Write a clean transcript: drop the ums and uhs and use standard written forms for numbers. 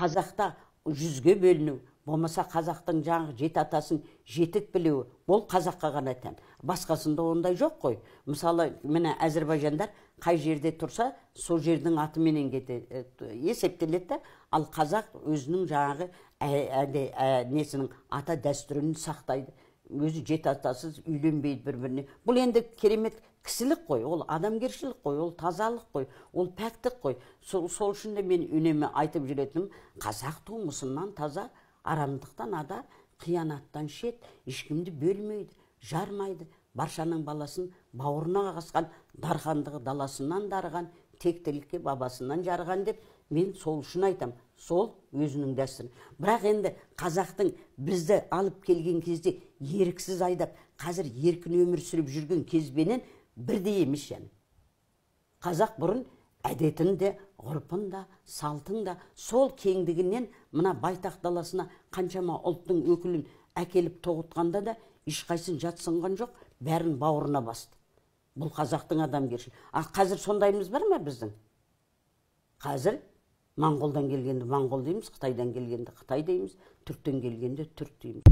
Қазақта 100-ге бөліну, болмаса қазақтың жаңағы жеті атасын жетік білуі, ол қазаққа ғана тән. Басқасында ондай жоқ қой. Мысалы, міне әзірбайжандар қай жерде тұрса, сол жердің атыменен есептеледі де, ал қазақ өзінің жаңағы несінің ата дәстүрін сақтайды. Өзі жеті атасыз үйленбейді бір-біріне. Бұл енді керемет кісілік қой, ол адамгершілік қой, ол тазалық қой, ол пәктік қой. Сол үшін де мен үнемі айтып жүретінім, қазақ тумысынан таза, арамдықтан ада, қиянаттан шет, ешкімді бөлмейді, жармайды, баршаның баласын бауырына қасқан, дархандығы даласынан дарыған, тектілікке бабасынан жарыған деп мен сол үшін айтам. Сол өзінің дәстүрі. Бірақ енді қазақтың бізді алып келген кезде еріксіз айдап, қазір еркін өмір сүріп жүрген кезбенен бірдей емес және. Қазақ бұрын әдетін де, ғұрпын да, салтын да сол кеңдігінен мына байтақ даласына қаншама ұлттың өкілін әкеліп тоғытқанда да ешқайсысын жатсынған жоқ, бәрін бауырына басты. Бұл қазақтың адамгершілігі. А қазір сондаймыз бар ма біздің? Қазір моңғолдан келгенді моңғол дейміз, қытайдан келгенді қытай дейміз, түріктен келгенді түрік дейміз.